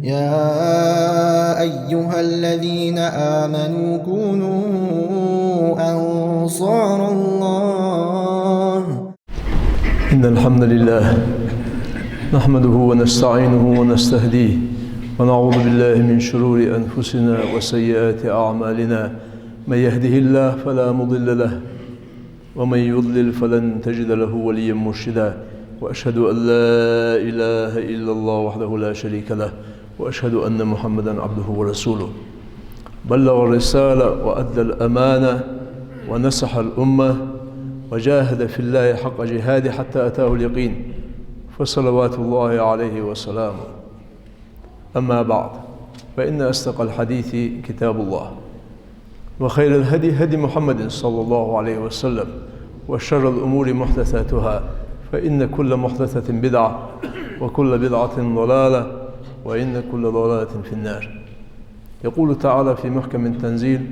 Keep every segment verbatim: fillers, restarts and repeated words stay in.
يا أيها الذين آمنوا كونوا أنصار الله. إن الحمد لله نحمده ونستعينه ونستهديه، ونعوذ بالله من شرور أنفسنا وسيئات أعمالنا. من يهده الله فلا مضل له، ومن يضلل فلن تجد له وليا مرشدا. وأشهد أن لا إله إلا الله وحده لا شريك له، وأشهد أن محمدا عبده ورسوله. بلغ الرسالة وأدى الأمانة ونصح الأمة وجاهد في الله حق جهاده حتى أتاه اليقين، فصلوات الله عليه وسلامه. أما بعد، فإن أصدق الحديث كتاب الله، وخير الهدي هدي محمد صلى الله عليه وسلم، وشر الأمور محدثاتها، فإن كل محدثة بدعة، وكل بدعة ضلالة، وإن كل ضلالة في النار. يقول تعالى في محكم التنزيل: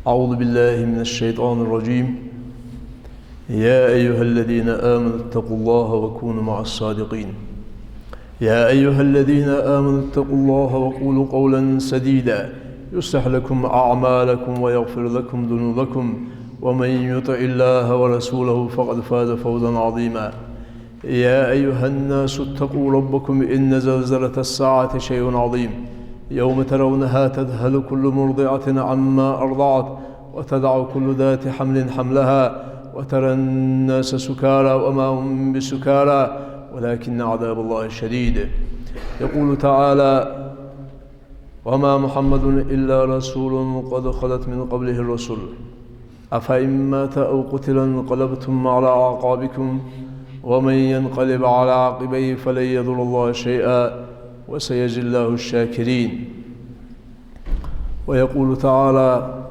أعوذ بالله من الشيطان الرجيم. يا أيها الذين آمنوا اتقوا الله وكونوا مع الصادقين. يا أيها الذين آمنوا اتقوا الله وقولوا قولا سديدا يصلح لكم أعمالكم ويغفر لكم ذنوبكم ومن يطع الله ورسوله فقد فاز فوزا عظيما. يا أيها الناس اتقوا ربكم إن زلزلة الساعة شيء عظيم، يوم ترونها تذهل كل مرضعة عما أرضعت وتضع كل ذات حمل حملها وترى الناس سكارى وما هم بسكارى ولكن عذاب الله شديد. يقول تعالى: وما محمد إلا رسول قد خلت من قبله الرسل أفإن مات أو قتل انقلبتم على أعقابكم ومن ينقلب على عقبيه فلن يضر الله شيئا وسيجزي الله الشاكرين. ويقول تعالى: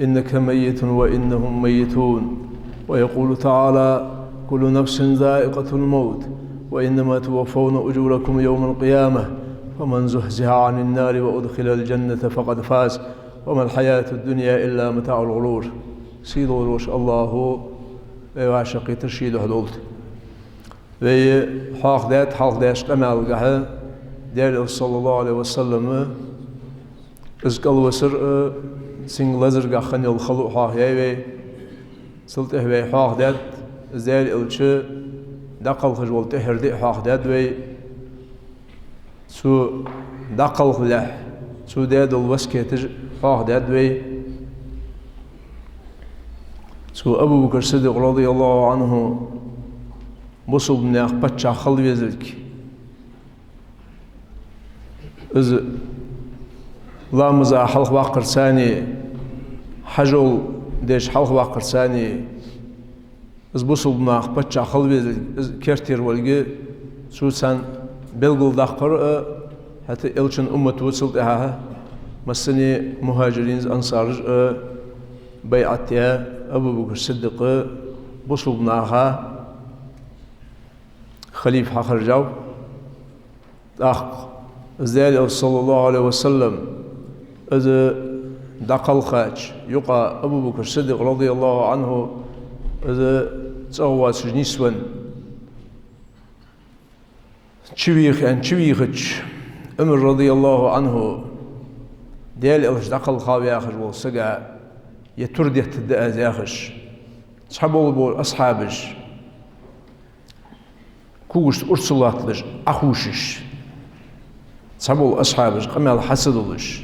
إنك ميت وإنهم ميتون. ويقول تعالى: كل نفس ذائقة الموت وإنما توفون أجوركم يوم القيامة فمن زحزح عن النار وأدخل الجنة فقد فاز وما الحياة الدنيا إلا متاع الغرور. Сийлахь волча АллахӀа вай вӀашагӀкхетар ший духьа долда. Вай хьоахадаьд хьалха даьча къамаьлагахьа, Даьла Элча, صلى الله عليه وسلم, из кӀалвисар а, цунга лазаргахьа хинна йола хало а хьоахаяьй вай. Цул тӀехьа вай хьоахадаьд из Даьла Элча дӀакхалхаш вола тӀеххьара ди а хьоахадаьд вай. Цо дӀакхалхалехь цо даь дола васкеташ а хьоахадаьд вай. Цо Абу Бакр Сиддикъ, رضي الله عنه, бусалба наьха паччахь хила везалга, из ламаза хьалхаваккхарца а, хьажол деш хьалхаваккхарца а, из бусалба наьха паччахь хила везалга, из керттера волга цо царна белгалдаккхар а, хӀаьта Элчан уммато цул тӀехьагӀа массане а, мухӀажиринаш а, ансараш а байӀат даь, Абу Бакр Сиддикъ бусалба наха халифа хьахержав. ТӀаккха из Даьла Элча, صلى الله عليه وسلم, из дӀакхалхача юкъа Абу Бакр Сиддикъ, رضي الله عنه, из цӀагӀа воацаш нийсвенна, чувеха аьнна чувийхача, Ӏумар, رضي الله عنه, Даьла Элча дӀакхалхав яхаш волча сага ер тур деттаргда аз яхаш, цхьабола бола асхьабаш когашта урс латталуш, Ӏохувшаш, цхьабола асхьабаш къамаьл хьа ца долуш,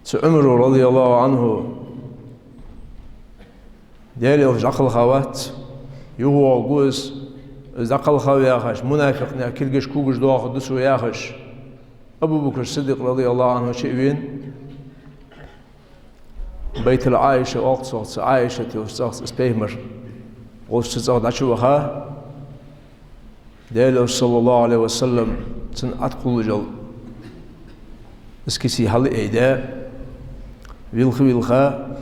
цу Ӏумара, رضي الله عنه, Даьла Элча дӀакхалхавац, юхавоагӀаргва из, из дӀакхалхав яхаш, мунафикъ наьха кулгаш когаш доахаргда цо яхаш, Абу Бакр Сиддикъ, رضي الله عنه, чу а вена, Байтул Ӏайша оалаш йолча цу Ӏайшат йолча цӀагӀа, из пайхамар волча цу цӀагӀа дӀачуваха, Даьла Элча, صلى الله عليه وسلم, цунна Ӏоткъуллуш йола из киси хьалаайдаь, вилха-вилха,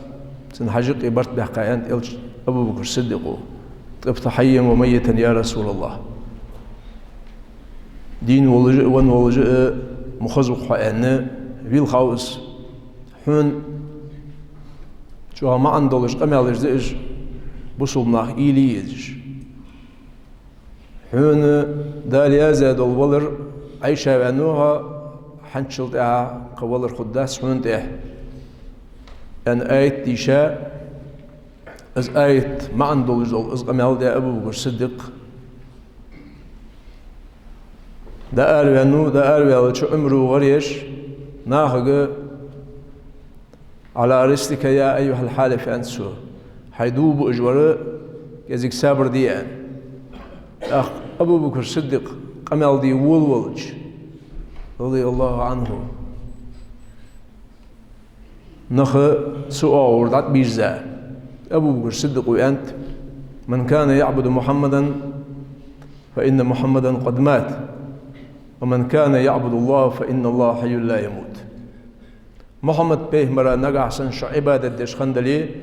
цун хьажа юкъе барт баьккха, аьннад Элча Абу Бакр Сиддикъо: طبت حيا وميتا يا رسول الله. Дийна волаш а, венна волаш а ма хоза ва хьо, аьнна, вилхав из. Хьона чӀоагӀа маӀан долаш къамаьлаш да уж, бусалба наха уйла е езаш. Хьона Дала яздаь дола валар Ӏайша ваьннав хьо, хьанчул тӀехьа кхы валар хургдац хьона тӀехьа, аьнна аят дийша, из аят маӀан долаш дола из къамаьл даь Абу Бакр Сиддикъ дӀаараваьннав, дӀаараваьлча Ӏумара гӀар еш, нахага: «على رسلك يا أيها الحالف», аьннад цо. Хьай дув буаш вар, кӀезига сабар де, аьнна. ТӀаккха Абу Бакр Сиддикъ къамаьл де волавелча, رضي الله عنه, нах цу оагӀора дӀатӀабийрза, Абу Бакр Сиддикъо аьннад: «من كان يعبد محمدا فإن محمدا قد مات، ومن كان يعبد الله فإن الله حي لا يموت». Мухьаммад пайхамара нагахьа санна шо Ӏибадат деш хинна дале,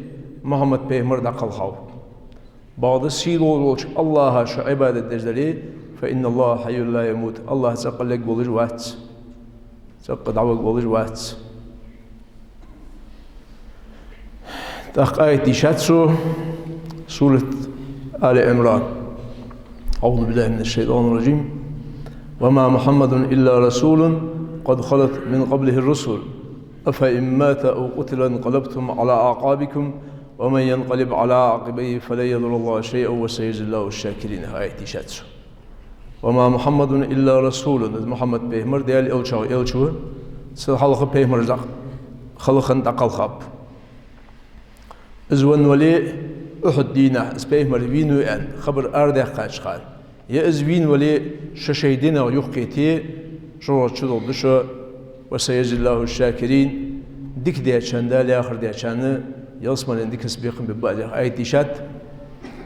Мухьаммад пайхамар дӀакхалхав. Бакъда сийлахь волча АллахӀа шо Ӏибадат деш дале, «فإن الله حي لا يموت», АллахӀ цӀаккха лергволаш вац, цӀаккха дӀаваргволаш вац. ТӀаккха аят дийшад цо, сурат Али Ӏимран. أعوذ بالله من الشيطان الرجيم. «وما محمد إلا رسول قد خلت من قبله الرسل، أفإن مات أو قتل انقلبتم على أعقابكم ومن ينقلب على عقبيه فلن يضر الله شيئا وسيجزي الله الشاكرين». Аят дийшад цо. «وما محمد إلا رسول». Из Мухьаммад пайхамар Даьла элчех элча ва, цул хьалха пайхамараш дӀа-, хала хинна дӀакхалхаб. Из венна вале, Ухьуд дийнахьа из пайхамар вийнав аьнна хабар арадаьккхача хана, е из вийна вале, шо шоай динах юхакхете, жожагӀате чудолх ду шо, «وسيجزي الله الشاكرين», дика дечарна, Дала яхар дечарна ялсмален дикаца бекхам бергба Аз, яха аят дийшад.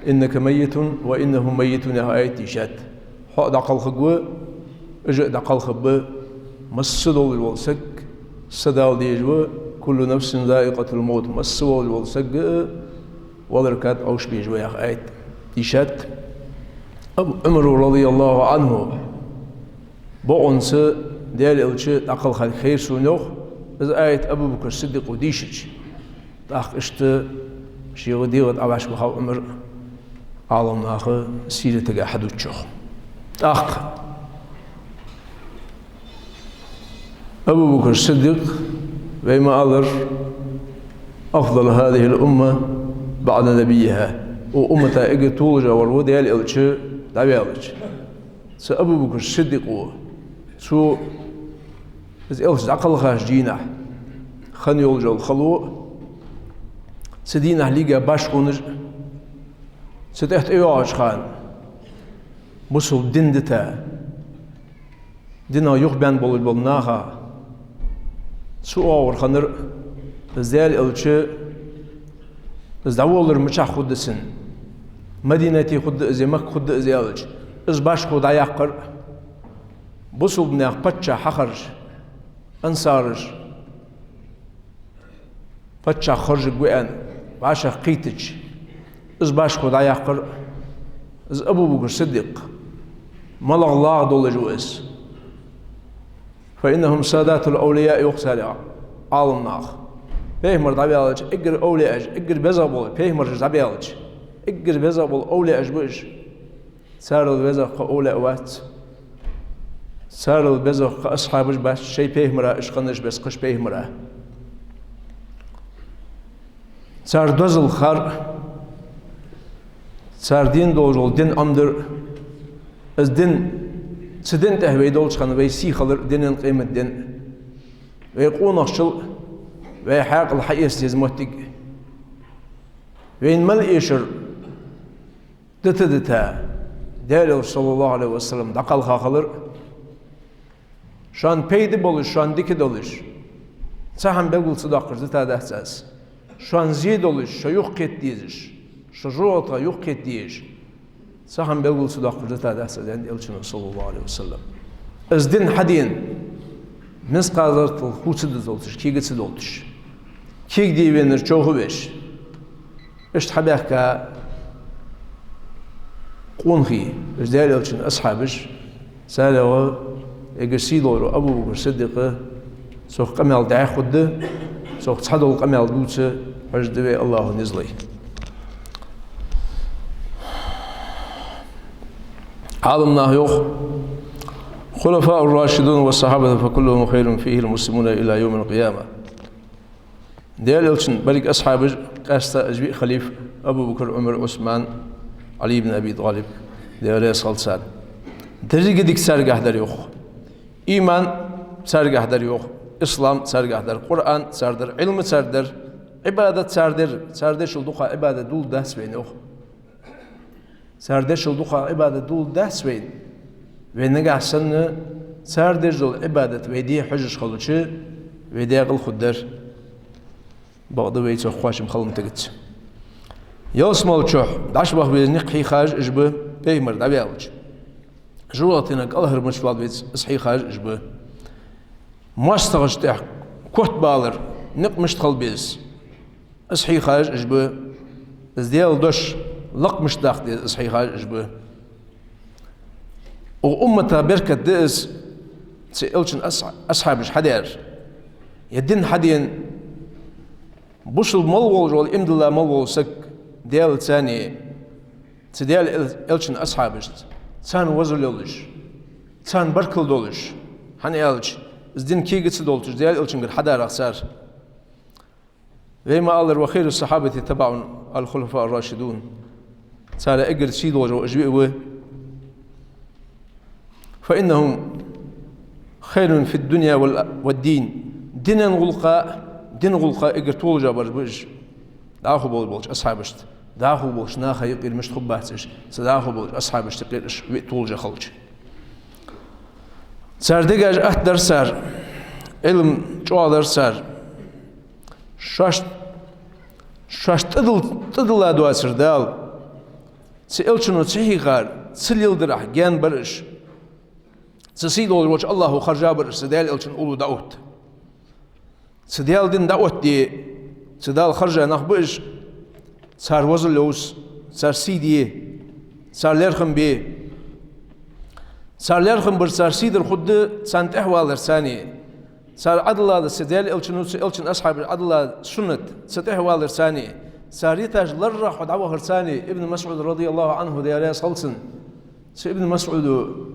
«إنك ميت وإنهم ميتون», яха аят дийшад. Хьо а дӀакхалхаргва, уж а дӀакхалхаргба, масса долаш вола саг са Дала дезаш ва, «كل نفس ذائقة الموت», масса волаш вола саг а валарга тӀа Ӏовша безаш ва, яха аят дийшад. Абу Ӏумара, رضي الله عنه, бокъонца Даьла элча дӀакхалхарга хайра сона, йоах, из аят Абу Бакр Сиддикъо дийшача. ТӀаккха иштта шийга дегӀа тӀа вӀашагӀвахав Ӏумар, Ӏаламнаха сирата тӀа хьадувцачох. ТӀаккха Абу Бакр Сиддикъ, вай ма аллара, «أفضل هذه الأمة بعد نبيها», укх уммата эггара толашагӀвар ва Даьла элча дӀаваьлча. Цу Абу Бакр Сиддикъо, цо из элча дӀакхалхача дийнахьа хинна йолаш йола хало, цу дийнахьа лийга башхонаш, цу тӀехьа тӀайоагӀача хана бусалба дин дита, динах юхабаьнна болаш бола наха, цу оагӀора хиннар из Даьла элча, из дӀаволлар мичахьа хургда цунна, Мадинате хургда из е Макка хургда из аьлча, из башхо дӀаяккхар, бусалба наьха паччахь хьахаржа, ансараш паччахь хоржаргва аьнна, вӀашагӀкхийттача, из башхо дӀаяккхар, из Абу Бакр Сиддикъ, малагӀа лагӀа долаш ва из. «فإنهم سادات الأولياء», йоах царех Ӏаламнаха. Пайхамар дӀаваьлча, эггара овлияаш, эггара безагӀа бола пайхамараш дӀабаьлча, эггара безагӀа бола овлияаш ба уж. Царел везагӀа кхы овлияъ вац. Царел безагӀа кхы асхьабаш бац, шоай пайхамара уж хиннараш беса кхыча пайхамара. Цар дозал хар, цар дийна долаш дола дин Ӏомадар, из дин, цу дина тӀа вай долча хана вай сий хилар динан къематден, вай къонахчал, вай хьаькъал хьаэца деза моттиг, вайна мел эшар дита-дита, Даьла Элча, صلى الله عليه وسلم, дӀакхалха хилар, шоана пайда болаш, шоана дика долаш, цхьа хӀама белгал ца доаккхаш дита дац аз. Шоана зе долаш, шо юхакхета дезаш, шо жожагӀатех юхакхета дезаш, цхьа хӀама белгал ца доаккхаш дита дац аз, аьннад Элчано, صلى الله عليه وسلم. Из дин хьадена, мискъал зарратал хӀу ца дузалуш, кега ца долуш, кегаде веннар човхавеш, иштта хьабаьхка къонахий, уж Даьла Элчан асхьабаш, царех эггара сийлахьар Абу Бакр Сиддикъ, цох къамаьл дӀаьха хургда, цох цхьадола къамаьл дувца хьожаргда вай, АллахӀа низ лой. Ӏаламнаха йоах, الخلفاء الراشدون والصحابة فكلهم خير فيه المسلمون إلى يوم القيامة. Даьла Элчан берригаш асхьабаш, къаьстта уж виъ халифа: Абу Бакр, Ӏумар, Ӏусман, Ӏали ибн Аби ТӀалиб, Даьла раьза хилва царна. Деррига дика царгахь дар, йоах. Иман царгахь дар, йоах. Ислам царгахь дар, Къуръан цар дар, Ӏилма цар дар, Ӏибадат цар дар, цар дечул дукхагӀа Ӏибадат доладац вайна, йоах. Цар дечул дукхагӀа Ӏибадат доладац вайна. Вай нагахь санна цар деш дола Ӏибадат вай де хьожаш хилча, вай декъала хургдар. Бакъда вай цох кхоачам хила ма тигац. Ялсмала чухь дӀачубаха беза никъ хьийхаш уж ба, пайхамар дӀаваьлча. ЖожагӀатенах кӀалхарбаьнна вала веза, из хьийхаш уж ба. МоастагӀашта тӀехь котбалар, никъ мишта хила беза, из хьийхаш уж ба. Из Даьла дош лакха мишта даккха деза, из хьийхаш уж ба. Укх уммата беркат да из, цу Элчан ас-, асхьабаша хьадаьр. Ер дин хьадена, бусалба мел волаш вола, иман дилла мел вола саг, Даьлаца цхьана, цу Даьла Эл-, Элчан асхьабашца, царна возал йолаш, царна баркал долаш, хӀана аьлча, из дин кега ца долча Даьла Элчангара хьадар цар. Вай ма аллара: وخير الصحابة تبعا الخلفاء الراشدون. Царех эггара сий долаш уж виъ ва. فإنهم خير في الدنيا وال-، والدين. Дина гӀулакха, дина гӀулакха эггара толаш бараш ба уж. ДӀахо болаш болча асхьабашта, дӀахо болча наха юкъера мишта хургбац уж, цу дӀахо болча асхьабашта юкъера уж виъ толаш хилча. Цар дегаш атта дар цар, Ӏилма чӀоагӀа дар цар. Шоаш, шоаш тӀадилла, тӀадилла доацар Дала. Цу Элчано ца хьийхар, ца леладарах гаьна бар уж. Цу сий долаш волча АллахӀа харжа бар уж, цу Даьла Элчан уллув дӀаотта. Цу Даьла дин дӀаоттаде, цу Дала харжа нах ба уж, цар возал йовз, цар сий де, цар лерхӀам бе. Цар лерхӀам бар, цар сий дар хургда царна тӀехьаваларца цхьана. Цар Ӏадалла да, цу Даьла Элчано, цу Элчан асхьабаша Ӏадалла суннат, цу тӀехьаваларца цхьана. Цар йиташ ларрах хьо дӀавахарца цхьана. Ибн МасӀуд, رضي الله عنه, Даьла раьза хилва цунна, цу Ибн МасӀуда: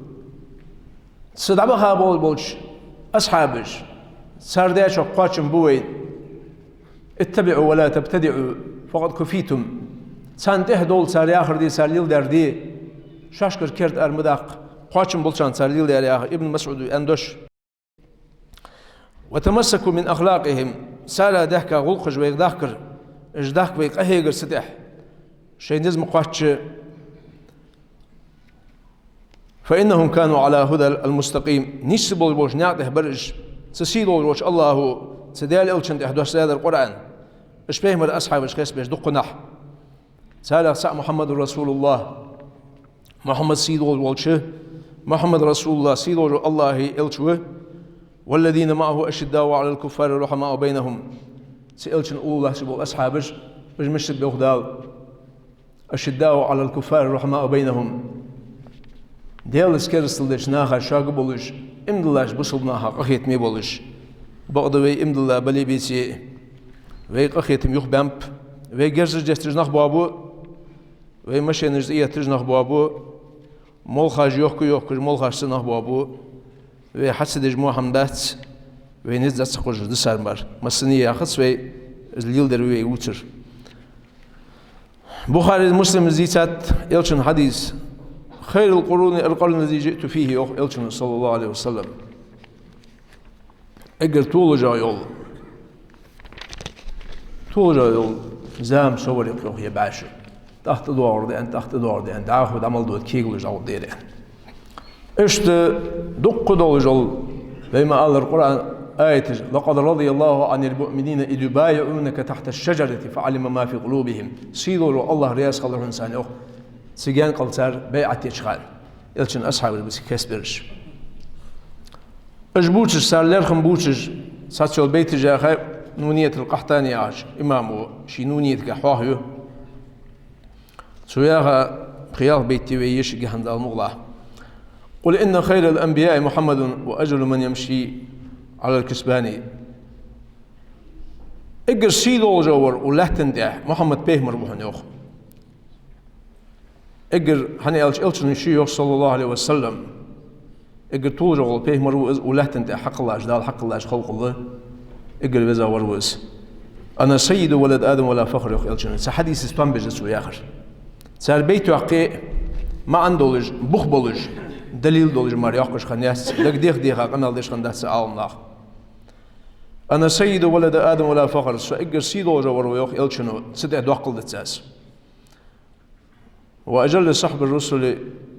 цу дӀабаха болаш болча асхьабаша, цар дечох кхоачам ба вайна. اتبعوا ولا تبتدعوا فقد كفيتم. Царна тӀехьа довла, цар яхар де, цар леладер де. Шоашкара керда ара ма даккха, кхоачам ба шоана цар леладер, яхар Ибн МасӀуда аьнна дош. وتمسكوا من أخلاقهم. Цар даьхка гӀулакхаш вайга дахкар, уж дахка вай къахьегар цу тӀехь, шоай низ ма кхоачча. فإنهم كانوا على الهدى المستقيم. Нийсса болаш болча наькъа тӀа бар уж. Цу сий долаш волча АллахӀа, цу Даьла Элчана тӀехь доссадаьдар Къуръан. Уж пайхамара асхьабаш хестабеш дукха нах. Царех цаӀ محمد رسول الله. Мухьаммад сий долаш волча, Мухьаммад расулуллахӀ сий долаш вола АллахӀа Элча ва. والذين معه أشداء على الكفار رحماء بينهم. Цу Элчан уллув латташ бола асхьабаш, уж мишта ба йоах Дала: أشداء على الكفار رحماء بينهم. Даьлаца керастал деча наха шога болаш, иман диллача бусалба наха къахетаме болаш. Бакъда вай иман дилла бале а беце а, вай къахетам юхабаьннаб, вай герзаш детташ нах боабу, вай машенаш цӀи етташ нах боабу, молхаш йохка-йохкаш, молхаш цу нах боабу, вай хьа ца деш мо хӀама дац, вай низ дӀа ца кхоачаш да цар мара. Массане а яхац вай, из леладер вай вувцар. Бухаре, Муслима дийцад Элчан хьадис: خير القرون القرن الذي جئت فيه, йоах Элчано, صلى الله عليه وسلم. Эггара толашагӀа йола, толашагӀа йола зама со вар, йоах, ер бӀаь шу. ТӀаккха тӀадоагӀар да аьнна, тӀаккха тӀадоагӀар да аьнна, дӀахо дӀа мел дода кегалуш дӀагӀоргда ер аьнна. Иштта дукха долаш дола, вай ма аллара, Къуръан аяташ: لقد رضي الله عن المؤمنين إذ يبايعونك تحت الشجرة فعلم ما في قلوبهم. Сий долаш вола АллахӀ раьза хилва хьона царна, йоах, цу гаьна кӀал цар байӀат еча хана. Элчан асхьабаш ба цига хестабераш. Уж бувцаш, цар лерхӀам бувцаш, цхьацца йола байташ яхай, Нуниятул Къахьтани яхача имамо ший Нуниятага хьоахаю. Цо яха пхи-ялх байт я вай ешаргья хӀанз, Дала мукъ лахь: قل إن خير الأنبياء محمد وأجل من يمشي على الكسبان. Эггара сий долаш вар укх лаьтта тӀа Мухьаммад пайхамар ва хьона, йоах. Эггара, хӀана аьлча Элчано ше йоах, صلى الله عليه وسلم: Эггара толаш вола пайхамар ва из, укх лаьттан тӀа хьакхеллача, Дала хьакхеллача халкъал эггара веза вар ва из. «أنا سيد ولد آدم ولا فخر», йоах Элчано. Цу хьадиса тӀа тӀом беш да цо яхар. Цар бейт йоаккхе, маӀан долаш, бух болаш, далил долаш мара йоаккхаш хиннаяц, дага деха-деха къамаьл деш хиннадац Ӏаламнаха. «أنا سيد ولد آدم ولا فخر», со эггара сий долаш вар ва, йоах Элчано, цу тӀа доаккхал дац аз. «وأجل صحب الرسل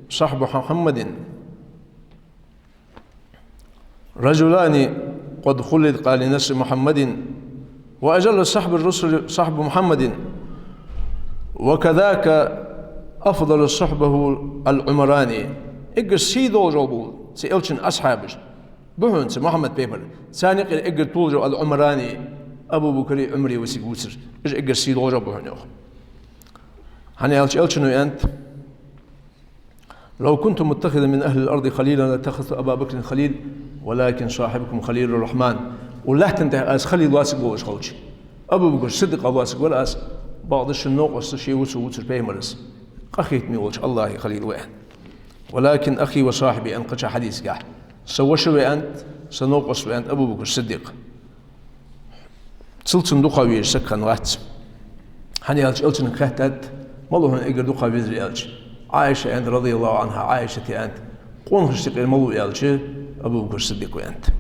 صحب محمد. رجلان قد خلقا لنصر محمد. وأجل صحب الرسل صحب محمد. وكذاك أفضل صحبه العمران». Эггара сий долаш бола цу Элчан асхьабаш ба хьона цу Мухьаммад пайхамара. Царна юкъера эггара толаш вола ал-Ӏумарани, Абу Бакри Ӏумари висиг вувцар. Уж эггара сий долаш ба хьона, йоах. ХӀана аьлча Элчано аьннад: «لو كنت متخذا من أهل الأرض خليلا لاتخذت أبا بكر خليلا ولكن صاحبكم خليل الرحمن». Укх лаьттан тӀа аз халил лоацаргволаш хилча, Абу Бакр Сиддикъ лоацаргвар аз, бакъда шун новкъост ше ва цо вувцар пайхамара. Къахетаме волча АллахӀа халил ва, аьннад. «ولكن أخي وصاحبي», аьннад кхыча хьадисагахь. Са воша ва, аьннад, са новкъост ва, аьннад, Абу Бакр Сиддикъ. Цул цунна дукха везаш саг хиннавац. ХӀана аьлча Элчанга хаьттад, мала ва хьона эггара дукха везар аьлча. Ӏайша аьннад, رضي الله عنها, Ӏайшата аьннад, къонахашта юкъера мала ва аьлча, Абу Бакр Сиддикъ ва, аьннад.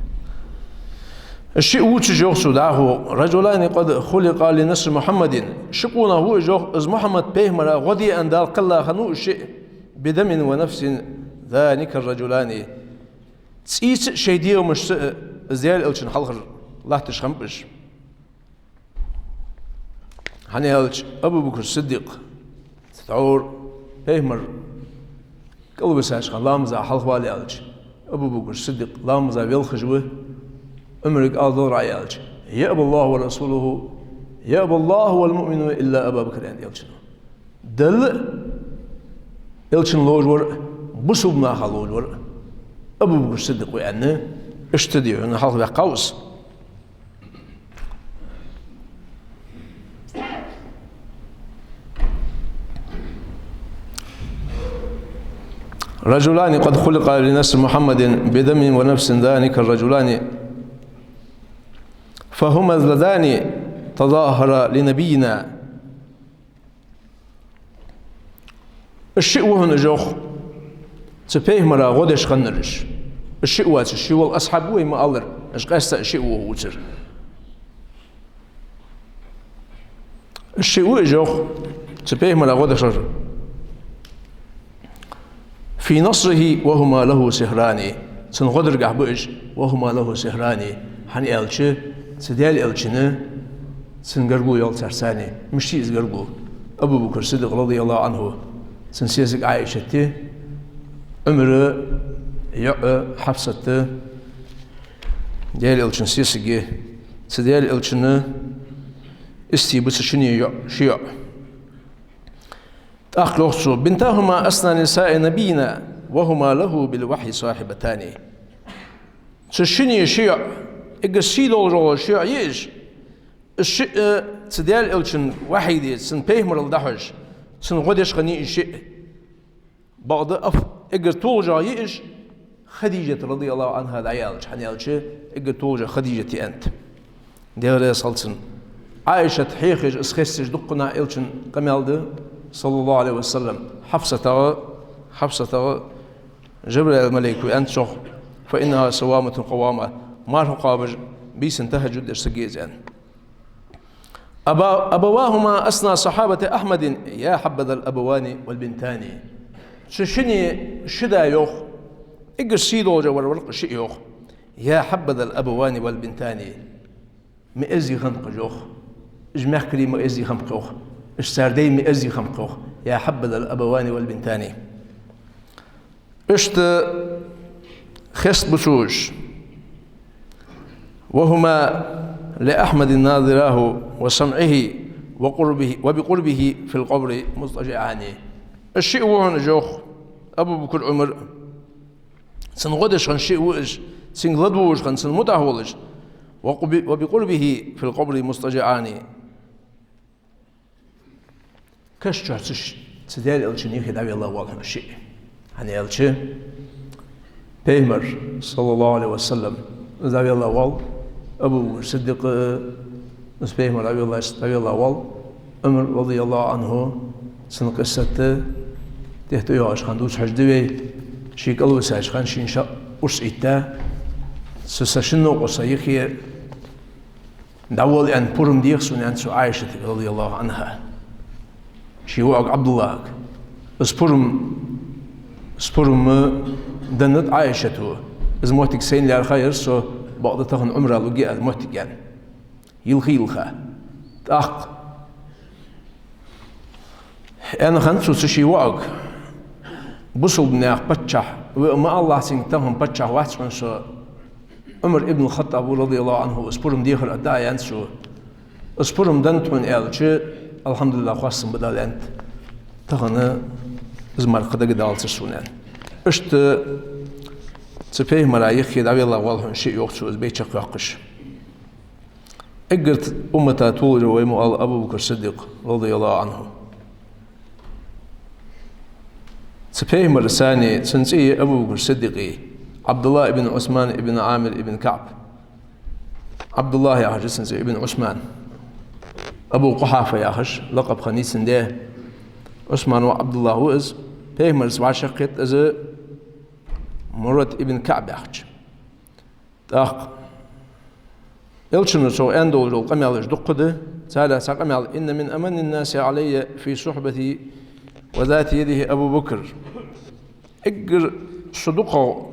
Шиъ вувцаш, йоах цо дӀахо: «رجلان قد خلقا لنصر محمد». Ши къонах ва уж, йоах, из Мухьаммад пайхамара гӀо де аьнна Дала кхелла хиннав уж шиъ: «بدم ونفس ذانك الرجلان». ЦӀийца а, шоай дегӀамашца а из Даьла Элчан хьалхара латташ хиннаб уж. ХӀана аьлча Абу Бакр Сиддикъ, тхьовра пайхамар кӀалвисача хана ламаза хьалхавала аьлча, Абу Бакр Сиддикъ ламаза велхаш ва, Ӏумарга ала далар Ӏа аьлча: «يأبى الله ورسوله، يأبى الله والمؤمنون إلا أبا بكر», аьннад Элчано. Далла а, Элчано ловш вар а, бусалба наха ловш вар а Абу Бакр Сиддикъ ва, аьнна, иштта дий хьона хьалхаваьккхав из. «رجلان قد خلقا لنصر محمد بدم ونفس ذانك الرجلان فهما اللذان تظاهرا لنبينا». Уж шиъ ва хьона уж, йоах, цу пайхамара гӀо деш хиннараш. Уж шиъ вацар, ший вола асхьаб ва вай ма аллара, уж къаьстта шиъ ва вувцар. Уж шиъ ва уж, йоах, цу пайхамара гӀо деш хиннараш. «في نصره وهما له سهران». Цун гӀо даргахь ба уж, «وهما له سهران». ХӀана аьлча, цу Даьла Элчана цун гаргало йоал царца цхьана. Мишта я из гаргало? Абу Бакр Сиддикъ, رضي الله عنه, цун сесаг Ӏайшат, Ӏумара йоӀ Хьафсат, Даьла Элчан сесаг я. Цу Даьла Элчана истий ба цу шинне йоӀ, ши йоӀ. ТӀаккха йоах цо: «بنتاهما أسنى نساء نبينا وهما له بالوحي صاحبتان». Цу шинне ши йоӀ, эггара сий долаш вола ши йоӀ я уж. Уж шиъ, э, цу Даьла Элчан вахьий де, цун пайхамарал дӀахьош, цун гӀо деш хиннай уж шиъ. Бакъда аф-, эггара толашагӀа я уж Хадижат, رضي الله عنها, дӀаяьлча, хӀана аьлча эггара толашагӀа Хадижат я, аьннад. Даьла раьза хилва цунна. Ӏайшат хьехаш, из хесташ дуккха наха Элчан къамаьл да, صلى الله عليه وسلم. Хьафсатага, Хьафсатага Жабраил малейко аьннад цох: «فإنها صوامة قوامة». Марха кхоабаш, бийсан тахӀажжуд деш саг я из, аьнна. «أبا-، أبواهما أسنى صحابة أحمد، يا حبذا الأبوان والبنتان». Цу шинне ши да, йоах, эггара сий долаш вар вар-кх шиъ, йоах. «يا حبذا الأبوان والبنتان». Ма эздий хиннаб-кх уж, йоах. Уж мехкарий ма эздий хиннаб-кх, йоах. Уж цар дай ма эздий хиннаб-кх, йоах. «يا حبذا الأبوان والبنتان». Иштта хестабу цо уж: «وهما لأحمد ناظراه وسمعه وقربه، وبقربه في القبر مضطجعان». Уж шиъ ва хьона уж, йоах, Абу Бакр, Ӏумар. Цун гӀо деш хинна шиъ ва уж, цунга ладувгӀаш хинна, цунна мутӀахьа волаш. «وقب-، وبقربه في القبر مضطجعان». Каш чу цу ш-, цу Даьла Элчан юхе дӀавелла вола хьона шиъ. ХӀана аьлча, Пайхамар, саллаллахӀу Ӏалайхи ва саллам, из дӀавелла воал, Абу Бакр Сиддикъ, из Пайхамар дӀавелла, дӀавелла воал, Ӏумар, радияллахӀу Ӏанху, цун къиссат тӀехьа тӀайоагӀача хана дувца хьожаргда вай, ший кӀалвисача хана шийна ше урс ийттад, цу са шин новкъа са юхе дӀавола аьнна пурам дех сона, аьннад цо Ӏайшатага, радияллахӀу Ӏанхас, ший воӀага ӀабдуллахӀага. Из пурам, из пурам деннад Ӏайшата. Из моттиг сайна лаьрхӀа яр со, бакъда тахан Ӏумрах лургья аз моттиг, аьнна. Йилхий-йилхий. ТӀаккха аьнна хиннад цо цу ший воӀага: бусалба наьха паччахь ва, ма алалахь, цунга тахан паччахь вац хьона со, Ӏумар ибн ХаттӀаб ва, радияллахӀу Ӏанху, из пурам дехар атта, аьннад цо. Из пурам деннад хьона аьлча, алхьамдулиллахӀ, хоастам ба Далла, аьннад. Тахан из мара кхы дагадалацар сона, аьнна. Иштта цу Пайхамара юхе дӀавелла воал хьона ше, йоах цо, из бӀаь чакхйоаккхаш. Эггара уммата толаш ва вай мо ала Абу Бакр Сиддикъ, радияллахӀу Ӏанху. Цу Пайхамара цӀи, цун цӀи я Абу Бакр Сиддикъий, ӀабдуллахӀ ибн Ӏусман ибн Ӏамир ибн КаӀб. ӀабдуллахӀ яхаш я цун цӀи, ибн Ӏусман. Абу Къухьафа яхаш лакъаб хиннай цун даь. Ӏусман воӀ ӀабдуллахӀ ва из. Пайхамарца вӀашагӀкхийтта из Муррат ибн КаӀб яхача. ТӀаккха Элчано цох аьнна долаш дола къамаьлаш дукха да, царех цхьа къамаьл: «إن من أمن الناس علي في صحبتي وذات يدي أبو بكر». Эггара со дукхагӀа,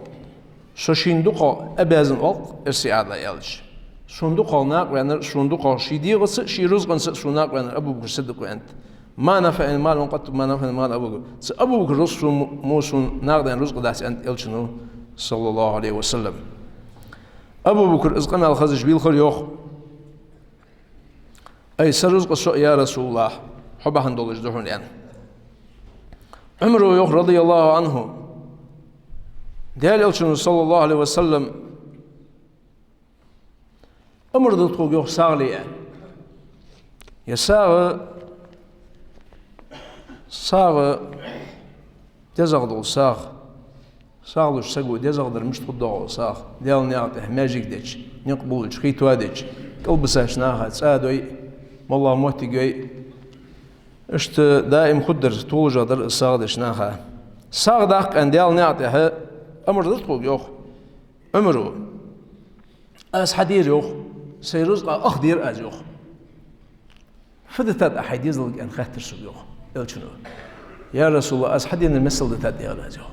со шийна дукхагӀа обязан оал-кх, эрсий ала аьлча. Сона дукхагӀа накъаваьннар, сона дукхагӀа ший дегӀаца а, ший рузкъанца а сона накъаваьннар Абу Бакр Сиддикъ ва, аьннад. «ما نفعني مال قط ما نفعني مال أبي بكر». Цу Абу Бакр рузкъа сона мо, мо сона накъадаьнна рузкъа дац, аьннад Элчано, саллаллахӀу Ӏалайхи ва саллам. Абу Бакра из къамаьл хезаш вийлхар, йоах: «Ай, са рузкъа со а, я РасулаллахӀ, хьо бахьан долаш да хьона», — аьнна. Ӏумара йоах, радияллахӀу Ӏанху: Даьла Элчано, саллаллахӀу Ӏалайхи ва саллам, амар даьд тхога, йоах, сагӀа ле аьнна. Ер сагӀа, сагӀа, дезагӀа дола сагӀа, сагӀа луш саго дезагӀдар мишта хургдоал сагӀа, Даьла наькъа тӀа маьждиг деча, никъ болча, хий тоадеча, кӀалбисача наха цӀа дой, моллагӀа моттиг йой, иштта даим хургдар, толашагӀа дар сагӀа деча наха. СагӀа даккха аьнна Даьла наькъа тӀа амар даьд тхога, йоах Ӏумара. Аз хьадера, йоах, сай рузкъа ах дера аз, йоах. Фу дитад Ӏа хьай дезалга, аьнна хаьттар сога, йоах, Элчано. Я РасулаллахӀ, аз хьаденар миссел дитад, аьлар аз, йоах.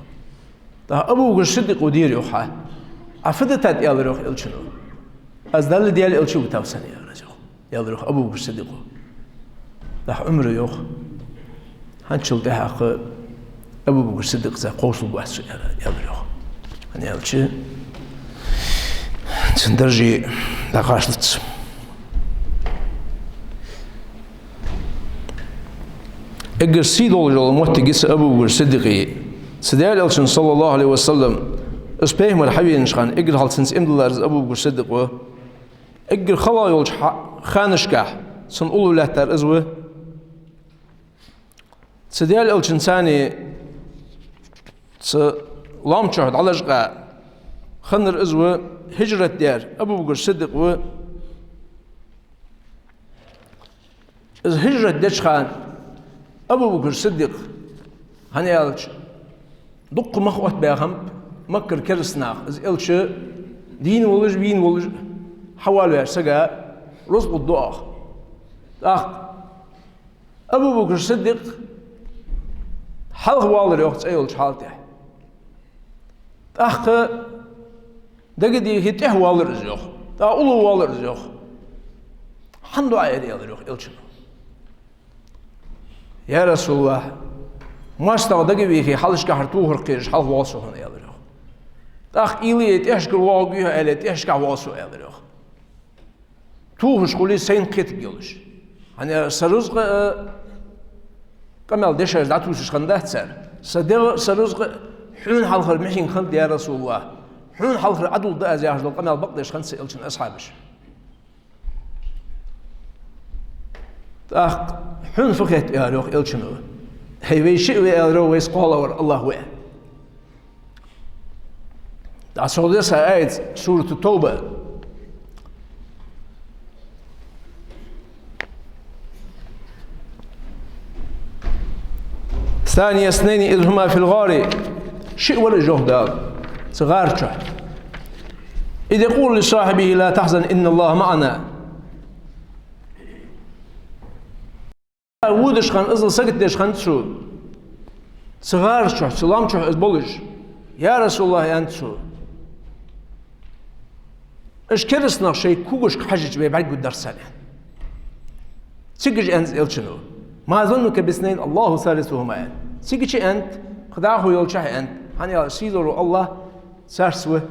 ТӀаккха Абу Бакр Сиддикъо дера, йоах, хьа. Ӏа фу дитад, аьлар, йоах, Элчано. Аз Далла а Даьла а элча а витав санна, аьлар аз, йоах. Аьлар, йоах, Абу Бакр Сиддикъо. ТӀаккха Ӏумара йоах: хӀанзчул тӀехьагӀа Абу Бакр Сиддикъаца кховсалургвац со, аьлар, аьлар, йоах. ХӀана аьлча, цун даржа дӀакхачалац. Эггара сий долаш йола моттиг я цу Абу Бакр Сиддикъий. Цу Даьла Элчано, саллаллахӀу Ӏалайхи ва саллам, из Пайхамар хьавенача хана эггара хьалха цунца иман диллар из Абу Бакр Сиддикъ ва. Эггара хала йолча хьа-, ханашкахь цун уллув лаьттар из ва. Цу Даьла Элчанца цхьана цу лоам чу дӀалашкъа хиннар из ва, хӀижрат даьр Абу Бакр Сиддикъ ва. Из хӀижрат деча хана Абу Бакр Сиддикъ, хӀана аьлча, дукха мах оттабаь хиннаб Маккара кераста наха, из Элча дийна волаш, вийна волаш хьавоалаваьча сага рузкъа лургда оаха. ТӀаккха Абу Бакр Сиддикъ хьалха воаллар, йоах, цӀа йолча хьала тӀа. ТӀаккха дагадехе тӀехьа воаллар из, йоах. ТӀаккха уллув воаллар из, йоах. «ХӀана ду Ӏа ер?» — аьлар, йоах, Элчано. «Я РасулаллахӀ, моастагӀа дагавехе хьалхашкахьара тохар кхераш хьалха воал со хьона», — аьлар, йоах. «ТӀаккха уйла е, тӀехьашкара воагӀаргвий хьо аьле, тӀехьашкахьа воал со», — аьлар, йоах. Тохаш хуле сайна кхетаргйолаш. ХӀана аьлча са рузкъа, э, къамаьл деш аз дӀатувсаш хиннадац цар. Са дегӀ а, са рузкъа а хьона хьалхара мехинг хиннад, я РасулаллахӀ. Хьона хьалхара Ӏадулларгда аз, яхаш дола къамаьл бакъдеш хиннад цу Элчан асхьабаша. ТӀаккха: «Хьона фу хет?» — аьлар, йоах, Элчано. «ХӀей, вай шиъ ва, — аьлар, — вайца кхоалагӀвар АллахӀ ва». ДӀасагӀа деза аят, Сурату Товба. ثاني اثنين إذ هما في الغار. Шиъ вар уж, йоах Дала, цу гӀар чу. إذ يقول لصاحبه لا تحزن إن الله معنا. Водаш хинна, иззал сагот деш хиннад цо. Цу гӀар чу, цу лам чу из болаш. «Я РасулаллахӀ», — аьннад цо. «Уж кераста нах шоай когашка хьежача вай бӀаргагургдар царна», — аьнна. Цига уж аьннад Элчано: «ما ظنك باثنين الله ثالثهما», — аьнна. Цига чу аьннад, кхы дӀахо йолча хьа аьннад. ХӀана аьлча сийдолаш вола АллахӀ царца ва.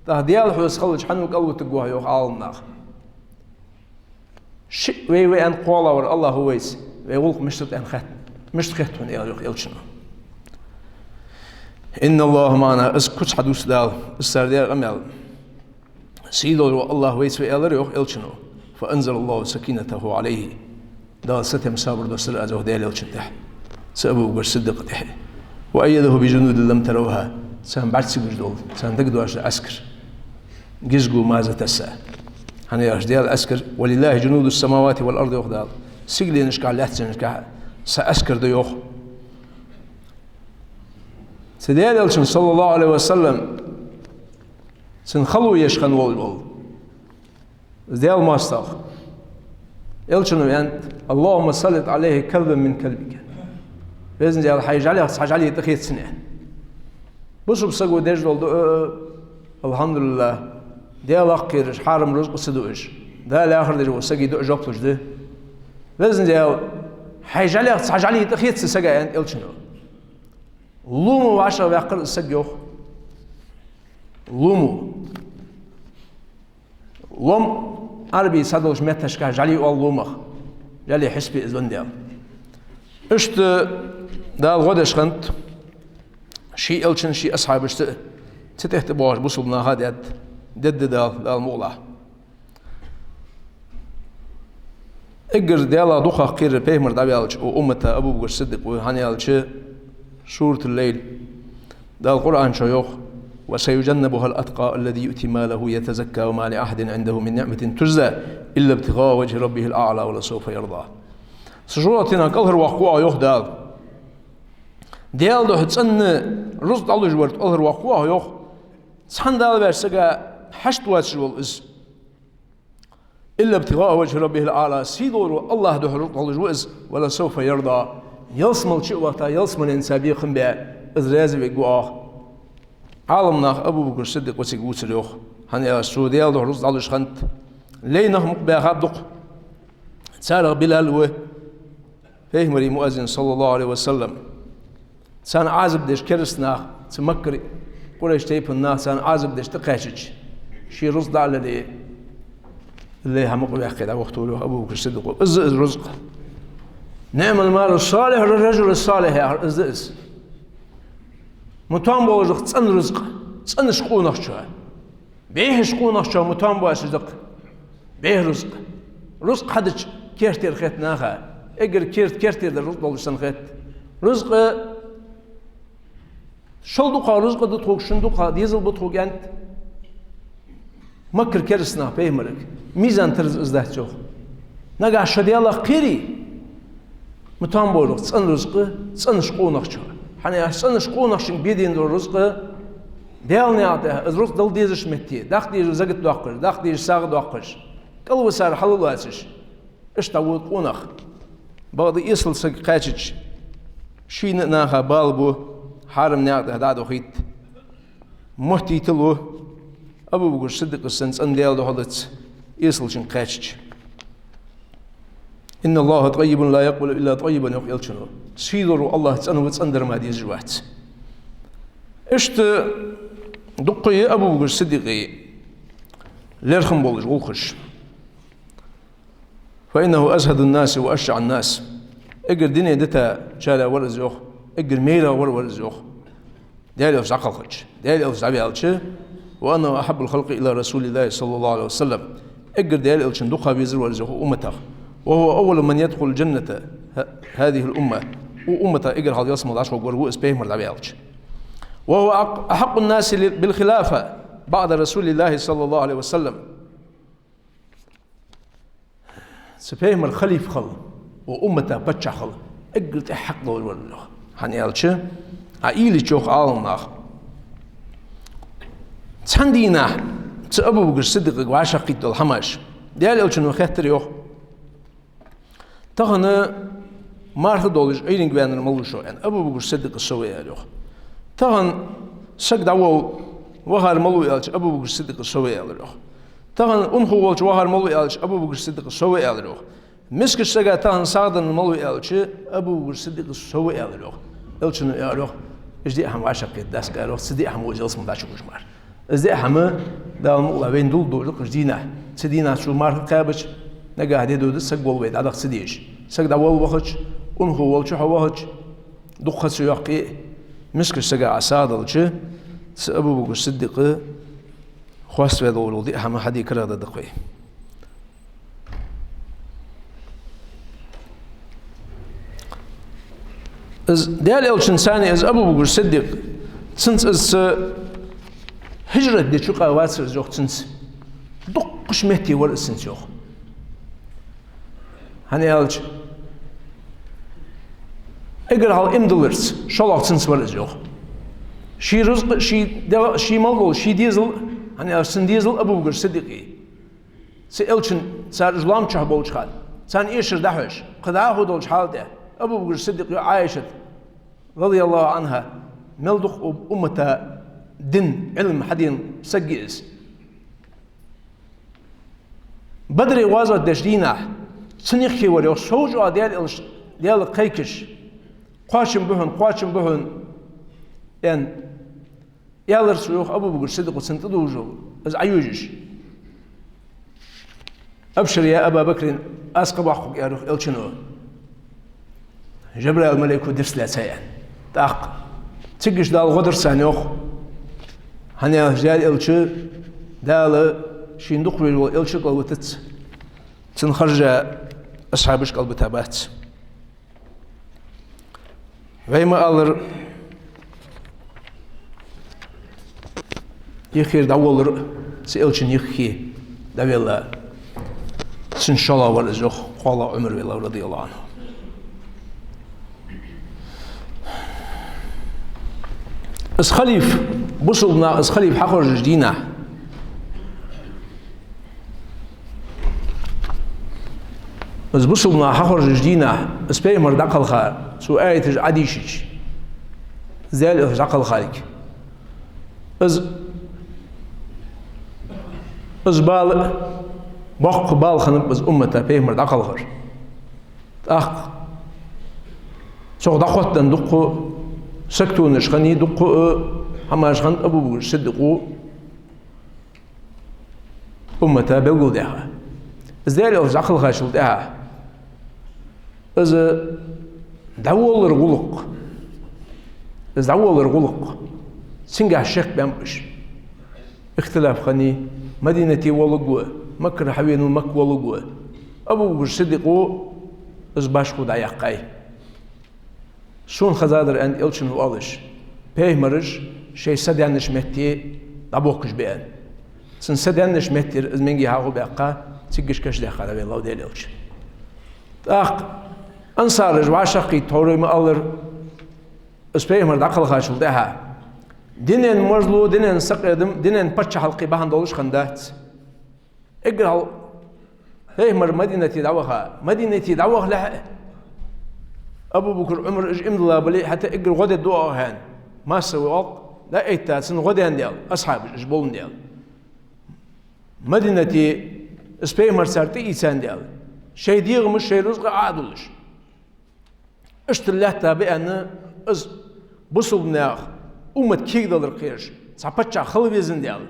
ТӀаккха Даьла хьоса хилча хьан ву кӀалвутаргва йоах Ӏаламнаха. Шиъ вай ва аьнна кхоалагӀвар АллахӀ ва вайца, вай гӀулакх мишта да аьнна хет-, мишта хет хьона, аьлар йоах Элчано. «إن الله معنا», из куц хьадувц Дала, из цар даьр къамаьл. Сийдолаш вола АллахӀ вайца ва, аьлар йоах Элчано. «فأنزل الله سكينته عليه». Дала сатем, сабар доссар аз йоах Даьла Элчана тӀа. Цу Абу Бакр Сиддикъа тӀа. «وأيده بجنود لم تروها». Царна бӀарг ца гуш дола, царна дагадоацаш дола Ӏаскар. Гизгу маза тасса. ХӀана аьлча Даьла Ӏаскар: «ولله جنود السماوات والأرض», йоах Дала. Сигаленашкахьа, лаьттанашкахьа са Ӏаскар да йоах. Цу Даьла Элчан, صلى الله عليه وسلم, цун хало еш хинна волаш вола Даьла моастагӀа. Элчано аьннад: «اللهم سلط عليه كلبا من كلبك». Везан Даьла, хьай жӀалех цхьа жӀали тӀахеца цунна, аьнна. Бусалба саго деш дола дуӀа, э, э, алхьамдулиллахӀ, Даьлах кхераш, хьарам рузкъа ца дуаш, Дала лаьхар деш вола сага дуӀа жоп луш да. Везан Даьла, хьай жӀалех цхьа жӀали тӀахеца цу сага, аьннад Элчано. Лома вӀашагӀваьккхар из саг йоах. Лома. Лом Ӏарбий схьадолча метташка жӀали оал ломах. ЖӀали хьисапе из венна даьлча. Иштта Дала гӀо деш хиннад ший Элчанна, ший асхьабашта а, цу тӀехьа тӀабоагӀаш бусалба наха а даьд, дедда Дала, Дала мукъалахь. Эггара Даьлах дукхагӀа кхерар пайхамар дӀаваьлча укх уммата Абу Бакр Сиддикъ ва, хӀана аьлча Суратул-Лайл. Дала Къуръан чу йоах: «وسيجنبها الأتقى الذي يؤتي ماله يتزكى وما لأحد عنده من نعمة تجزى إلا ابتغاء وجه ربه الأعلى ولسوف يرضى». Цу жожагӀатенах кӀалхарваккха ва Ӏа, йоах Дала. Даьла духьа цӀена рузкъа дӀалуш вар кӀалхарваккха ва Ӏа, йоах. Цхьан Дала ваьча сага хьашт воацаш вола из. «إلا ابتغاء وجه ربه الأعلى», сийдолаш вола АллахӀа духьа рузкъа дӀалуш ва из, «ولسوف يرضى», ялсмала чу а вахийта, ялсмален цхьа бекхам баь, из раьза вергва Ӏа. Ӏаламнаха Абу Бакр Сиддикъ ва цига вувцар йоах, хӀана аьлча цо Даьла духьа рузкъа дӀалуш хиннад. Лай нах мукъа баьхаб дукха. Царех Билал ва, пайхамара муаззин, صلى الله عليه وسلم. Царна Ӏазап деш кераста нах, цу Маккара, Къурайш тайпан нах царна Ӏазап деш тӀакхаьчача, ший рузкъа дӀа а лелае, лай хьа мукъаваьккхе дӀавахийтар йоах Абу Бакр Сиддикъо. Из да из рузкъа. «نعم المال الصالح للرجل الصالح», яхар из да из. Мутам болаш да-кх цӀена рузкъа, цӀенача къонахчоа. БӀехача къонахчоа мутам боацаш да-кх бӀеха рузкъа. Рузкъа хьадича кертера хет наха. Эггара керта кертера дар рузкъа долаш санна хет. Рузкъа, шул дукхагӀа рузкъа да тхога, шун дукхагӀа дезал ба тхога, аьннад Маккара кераста наха пайхамарга. Мизан тараза из дац, йоах. Нагахь шо Даьлах кхере, мутам болаш да-кх цӀена рузкъа цӀенача къонахчоа. ХӀана аьлча цӀенача къонахчунга бе дена дола рузкъа Даьла наькъа тӀа, из рузкъа дала дезача метте, даккха дезаш закат доаккхаш, даккха дезаш сагӀа доаккхаш, кӀалвисар хьалал лоацаш, иштта дӀавода къонах. Бакъда эсала саг кхаьчача, шийна а наха бала бу, хьарам наькъа тӀа дӀа а дохийт. Моттийталу Абу Бакр Сиддикъа санна цӀена Даьла духьалаца эсалчунга кхаьчача. «إن الله طيب لا يقبل إلا طيبا», йоах Элчано. Сийдолаш вола АллахӀ цӀена ва, цӀена дар мара дезаш вац. Иштта дукха я Абу Бакр Сиддикъа лерхӀам болаш гӀулакхаш. «فإنه أزهد الناس وأشجع الناس». Эггара дуне дитачарех вар из, йоах, эггара майрагӀа вар вар из, йоах. Даьла Элча дӀакхалхача, Даьла Элча дӀаваьлча, «وأنه أحب الخلق إلى رسول الله صلى الله عليه وسلم». Эггара Даьла Элчанна дукха везар вар из, йоах, укх умматах. «وهو أول من يدخل الجنة ه-، هذه الأمة». Укх умматах эггара хьалха ялсмала дӀачугӀоргвар ва из пайхамар дӀаваьлча. وهو أق-، أحق الناس لل-، بالخلافة بعد رسول الله صلى الله عليه وسلم. Цу пайхамара халифа хила, укх уммата паччахь хила эггара тӀех хьакъ долаш вар, йоах. ХӀана аьлча, Ӏа уйла йича, йоах Ӏаламнаха, цхьан дийнахьа цу Абу Бакр Сиддикъага вӀашагӀкхийтта дола хӀамаш. Даьла Элчано хаьттар, йоах: «Тахан марха долаш Ӏуйранга ваьннар малув шо?» — аьнна. «Абу Бакр Сиддикъ со ва», — аьлар, йоах. «Тахан саг дӀаволла вахар малув?» — аьлча, «Абу Бакр Сиддикъ со ва», — аьлар, йоах. «Тахан унахо волча вахар малув?» — аьлча, «Абу Бакр Сиддикъ со ва», — аьлар, йоах. «Мискача сага тахан сагӀа деннар малув?» — аьлча, «Абу Бакр Сиддикъ со ва», — аьлар, йоах. Элчано аьлар, йоах: «Уж диъ хӀама вӀашагӀкхетаргдац», — аьлар, йоах, «цу диъ хӀамо из ялсмала дӀачугӀоргьяр мара». Из диъ хӀама Дала мукъалахь вайна дуллаш долаш да укх дийнахьа. Цу дийнахьа цо марха кхаьбача, нагахьа ди дӀадода, саг волла вай дӀадаха ца дезаш. Саг дӀаволла вахача, унахо волча хьо вахача, дукха ха ца йоаккхе а, мискача сага Ӏа сагӀа делча, цу Абу Бакр Сиддикъа хоаставаь долаш дола диъ хӀама хьаде карагӀдергда-кх вай. Из Даьла Элчанца цхьана из Абу Бакр Сиддикъ, цунца из цу хӀижрат ди чу къа вацар из, йоах, цунца. Дуккхача метте вар из цунца, йоах. ХӀана аьлча, эггара хьалха иман дилларца шоллагӀа цунца вар из, йоах. Ший рузкъа, ший дегӀа, ший мел дола, ший дезал, хӀана аьлча, цун дезал Абу Бакр Сиддикъ я. Цу Элчанца цар уж лоам чу болча хана, царна эшар дӀахьош, кхы дӀахо долча хьала тӀа, Абу Бакр Сиддикъ, йоах Ӏайшата, رضي الله عنها, мел дукха у-, уммата дин, Ӏилма хьадена саг я из. Бадре гӀазот деча дийнахьа цун юххе вар, йоах, сов чӀоагӀа Даьла Элча, Даьлага кхайкаш: «Кхоачам ба хьона, кхоачам ба хьона», — аьнна. Аьлар цо, йоах, Абу Бакр Сиддикъо цунна тӀадувжал, из Ӏайожаш: «أبشر يا أبا بكر, аз кхаъ боаккх хьога, — аьлар, йоах, Элчано, — Жабраил малайко дирст лаьца», — аьнна. ТӀаккха цигга Дала гӀо дир царна, йоах. ХӀана аьлча, Даьла Элча, Дала шийна дукха везаш вола Элча кӀалвитац, цунна хержа асхьабаш кӀалбита бац. Вай ма аллара, юххера дӀаволлар, цу Элчан юххе дӀавелла, цун шоллагӀа вар из, йоах, кхоалагӀа Ӏумар велар, رضي الله عنه. Из халифа, бусалба наха из халифа хьахоржача дийнахьа, из бусалба наха хьахоржача дийнахьа, из пайхамар дӀакхелха, цо аяташ Ӏодийшача, из Даьла Элча дӀакхелхалга, из, из бала, боккха бала хиннаб из уммата пайхамар дӀакхелхар. ТӀаккха цох дӀахоттаденна дуккха саготонаш хиннай, дуккха а хӀамаш хиннад Абу Бакр Сиддикъо уммата белгалдаьха. Из Даьла Элча дӀакхелхачул тӀехьагӀа, из дӀаволлар гӀулакх, из дӀаволлар гӀулакх, цунгахь шек баьннаб уж. Ихтилаф хиннай, Мадинате волларгва, Маккара хьавенав, Макка волларгва. Абу Бакр Сиддикъо из башхо дӀаяьккхай. Сона хезадар, аьннад Элчано, оалаш, пайхамараш шоай са даьннача метте дӀабохкаш ба, аьнна. Цун са даьннача меттера из маьнге хьахо баьккха, циггача каша даьккха дӀавеллав Даьла Элча. ТӀаккха ансараш вӀашагӀкхийтта, хьо вай ма аллара, из пайхамар дӀакхелхачул тӀехьагӀа, динен мажло, динен сакъердам, динен паччахьалкхе бахьан долаш хиннадац. Эггара хьалха пайхамар Мадинате дӀаваха, Мадинате дӀавахалехьа, Абу Бакр, Ӏумар, уж иман дилла бале а, хӀаьта эггара гӀо дергда оаха, аьнна, массавола халкъ дӀаэтта, цунна гӀо даьннадаь, асхьабаш уж боландаь, Мадинате из пайхамар цар тӀаийцандаь, шоай дегӀамаш, шоай рузкъа Ӏо а дуллаш. Иштта лаьтта ба, аьнна, из бусалба наьха уммат кегадалар кхераш цхьа паччахь хила везандаь,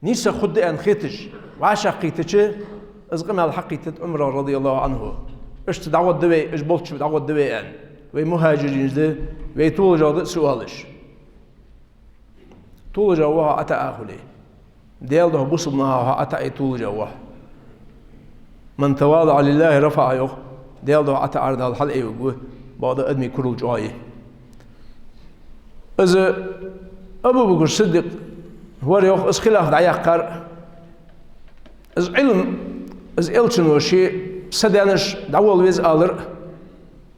нийсагӀа хургда аьнна хеташ, вӀашагӀкхийттача, из къамаьл хьакхийттад Ӏумара, رضي الله عنه. Иштта дӀагӀоргда вай, уж болчча дӀагӀоргда вай, аьнна. Вай мухӀажираш да, вай толашагӀа да а ца оалаш. ТолашагӀа ва хьо ӀатаӀа хуле. Даьла духьа, бусалба наха хьо ӀатаӀе, толашагӀа ва хьо. «من تواضع لله رفعه», йоах, Даьла духьа ӀатаӀар Дала хьалъайвергва, бакъда адамий курал чӀоагӀа я. Из Абу Бакр Сиддикъ вар, йоах, из хилаф дӀаяьккхар. Из Ӏилма, из Элчано ше са даьннаш дӀаволла веза алар.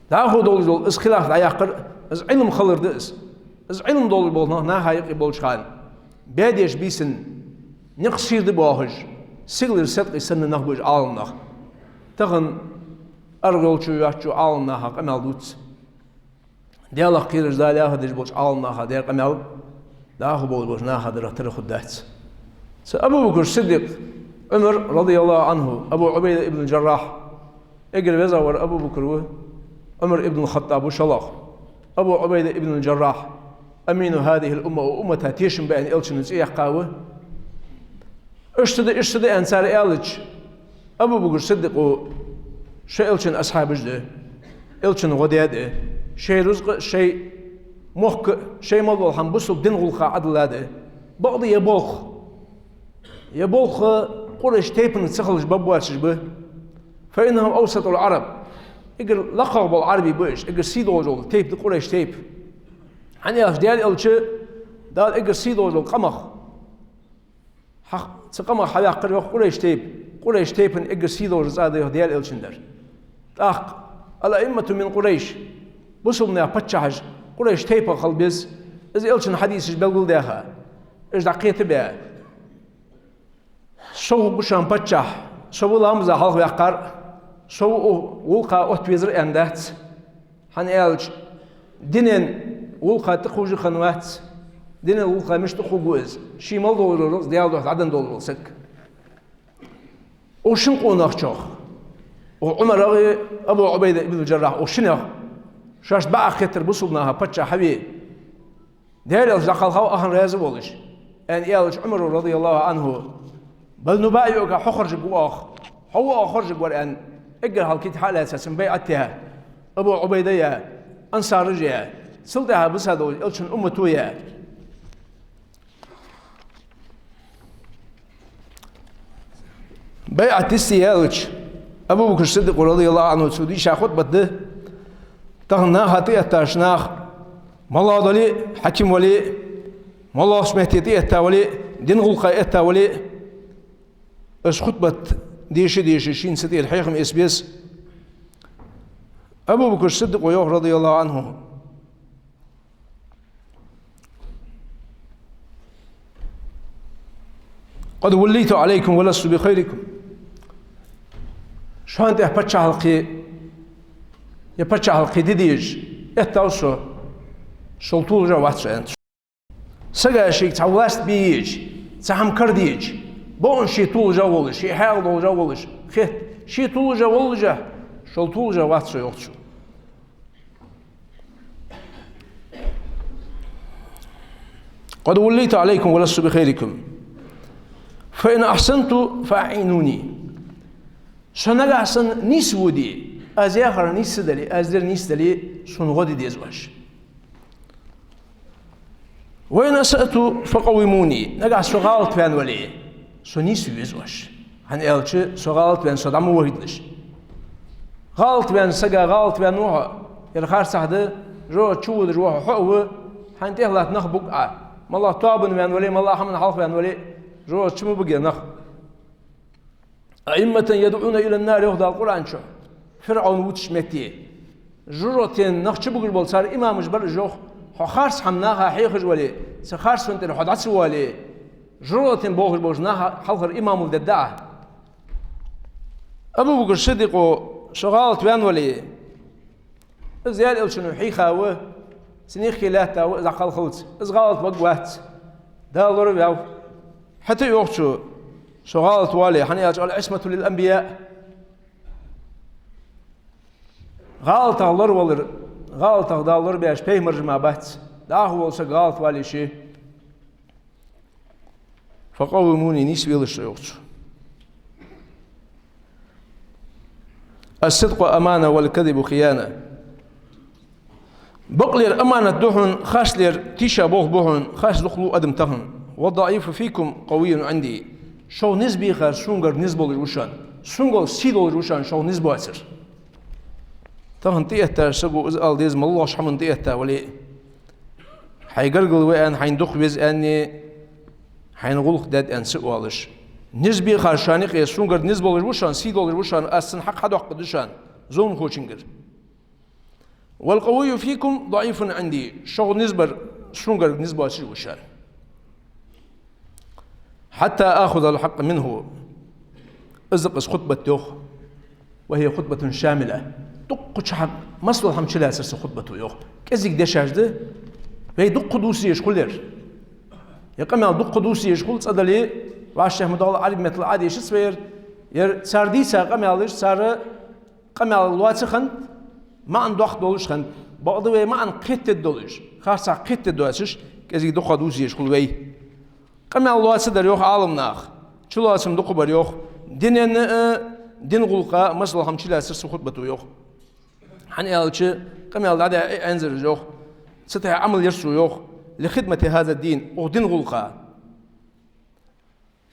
ДӀахо долаш дола из хилаф дӀаяьккхар, из Ӏилма хилар да из. Из Ӏилма долаш бола нах наха юкъе болча хана баь деш бийсан, никъ сийрда боахаш, сигалара седкъий санна нах ба уж Ӏаламнах. Тахан аргӀа йолча, йоацача Ӏаламнаха къамаьл дувц. Даьлах кхераш, Дала яхар деш болча Ӏаламнаха даь къамаьл дӀахо болаш болча наха дарах тара хургдац. Цу Абу Бакр Сиддикъ, Ӏумар, радияллаху Ӏанху, Абу Ӏубайда ибн Джаррахь, эггара везагӀвар Абу Бакр ва, Ӏумар ибн ХаттӀаб ва шоллагӀа. Абу Ӏубайда ибн Джаррахь, амину хӀазихил умма, укх уммата тешам ба аьнна Элчано цӀи яьккха ва. Иштта да, иштта да аьнна цар аьлча, Абу Бакр Сиддикъо: шо Элчан асхьабаш да, Элчан гӀо даь да, шоай рузкъа а, шоай мохк а, шоай мел дола хӀама бусалба дина гӀулакха Ӏодилла да. Бакъда ер болх, ер болх Къурайш тайпанга ца хилча бергбоацаш ба. فإنهم أوسط العرب. Эггара лакхагӀа бола Ӏарбий ба уж, эггара сий долаш дола тайпа да Къурайш тайпа. ХӀана аьлча Даьла Элча, Дала эггара сий долаш дола къамах хьах-, цу къамах хьаваьккхар, йоах, Къурайш тайпа. Къурайш тайпан эггара сий долаш цӀа да, йоах, Даьла Элчан дар. ТӀаккха: الأئمة من قريش. Бусалба наьха паччахьаш Къурайш тайпах хила беза. Из Элчан хьадисаш белгалдаьха, уж дӀакхетабаь. Со хургва шоана паччахь, со ва ламаза хьалхаваьккхар, со ва укх гӀулакха отта везар аьнна дац. ХӀана аьлча, динан гӀулакха тӀакхувш хинна вац. Динан гӀулакха мишта хургва из? Ший мел долаш дола рузкъа Даьла духьа дӀаденна долаш вола саг. Укх шин къонахчох, укх Ӏумарах а, Абу Ӏубайда ибн Джаррахь, укх шиннех шоашта бакъахьа хетар бусалба наха паччахь хьаве. Даьла Элча дӀакхалхав ахьа раьза волаш, аьнна аьлча, Ӏумара, радияллаху Ӏанху: بل نبايعك, хьо хоржаргва оаха, хьо ва оаха хоржаргвар, аьнна, эггара хьалха кита хьалаьца цунна байӀат яь, Абу Ӏубайда а яь, ансараш а яь, цул тӀехьа бусалба долча Элчан уммато а яь. БайӀат йисте яьлча, Абу Бакр Сиддикъо, радияллаху Ӏанху, цо дийша хутбат да. Тахан наха тӀаэтташ нах, моллагӀа дале а, хьаким вале а, моллагӀча метте тӀаэтта вале а, дина гӀулакха этта вале а, из хутбат деша-деша шийна цу тӀера хьехам эца беза. Абу Бакр Сиддикъо йоах, радияллаху Ӏанху: قد وليت عليكم ولست بخيركم. Шоана тӀа паччахьалкхе, е паччахьалкхе де дезаш эттав со, шул толаш а вац со, аьннад цо. Сага шийга цхьа власть бе езаш, цхьа хӀама кара дезаш, бокъонца ше толаш а волаш, ше хьаькъал долаш а волаш, хет, ше толаш а волаш, шул толаш а вац со, йоах цо. قد وليت عليكم ولست بخيركم. فإن أحسنت فأعينوني. Со нагахьа санна нийса воде, аз яхар нийса дале, аз дер нийса дале, сона гӀо де деза оаш. وإن أسأت فقوموني. Нагахьа со гӀалат ваьнна вале, со нийсве веза оаш. ХӀана аьлча, со гӀалат ваьнна, со дӀа ма вохийталаш. ГӀалат ваьнна сага, гӀалат ваьнна ва хьо, ер харцахьа да, жо чу водаш ва хьо, хьо а ва, хьайна тӀехьа латта нах буг Ӏа. МаллагӀа тоабан ваьнна вале, маллагӀа хӀаман хьалха ваьнна вале, жо чу ма буге нах. أئمة يدعون إلى النار, йоах Дала Къуръан чу. ФирӀовн вувцача метте. ЖожагӀатен нах чу бугаш бола цар имамаш бар уж, йоах. Хьо харц хӀама наха хьехаш вале, цу харцон тӀера хьо дӀа ца воале, жожагӀатен бохаш болча наха хьалхара имамал дергда Ӏа. Абу Бакр Сиддикъо: со гӀалат ваьнна вале, из Даьла Элчано хьийха ва, цун ихке лаьтта ва из дӀакхалхалца. Из гӀалат варгвац. Дала лораваьв. ХӀаьта а йоах цо: со гӀалат вале, хӀана аьлча العصمة للأنبياء. ГӀалатах лоравалар, гӀалатах Дала лорабаьраш пайхамараш мара бац. ДӀахо вола саг гӀалат вале ше. فقوموني, нийсвелаш со, йоах цо. الصدق أمانة والكذب خيانة. Бакълер аманат да хьона, харцлер тийша болх ба хьона, харц дукха лу адам тахан. والضعيف فيكم قوي عندي. Шоана низ бехар сунгара низ болаш ва шоана. Сунгара сий долаш ва шоана шоана низ боацар. Тахан тӀаэтташ саго из ала деза, моллагӀча хӀаман тӀаэтта вале а. Хьай гаргара ва аьнна, хьайна дукха веза аьнна, хьайна гӀулакх даьд аьнна ца оалаш. Низ бехар шоана юкъе, сона гарга низ болаш ва шоана, сий долаш ва шоана, аз цун хьакъ хьадоаккхаргда шоана, зуламхочунгара. «والقوي فيكم ضعيف عندي». Шух низ бар сона гарга низ боацаш ва шоана. «حتى آخذ الحق منه». Из да-кх из хутбат, йоах. «وهي خطبة شاملة». Дуккхача хӀама, массадола хӀама чулоацар цу хутбато, йоах. КӀезига дешаш да, вай дукха дувца дезаш хул ер. Ер къамаьл дукха дувца дезаш хул, цкъа дале, вӀашагӀ ма доалла, Ӏарбий меттала Ӏодешац вай ер. Ер цар дийца къамаьлаш, цар къамаьл лоаца хиннад, маӀан доккха долаш хиннад. Бакъда вай маӀан кхетаде долаш, харцахьа кхетаде доацаш, кӀезига дукха дувца дезаш хул вай. Къамаьл лоацадар, йоах Ӏаламнаха, чулоацам дукха бар, йоах. Динна а, дина гӀулакха а массадола хӀама чулоацар цу хутбато, йоах. ХӀана аьлча, къамаьл дӀадаь а Ӏаьнзар из, йоах. Цу тӀа Ӏамал яр цо, йоах. «لخدمة هذا الدين», укх дина гӀулакха.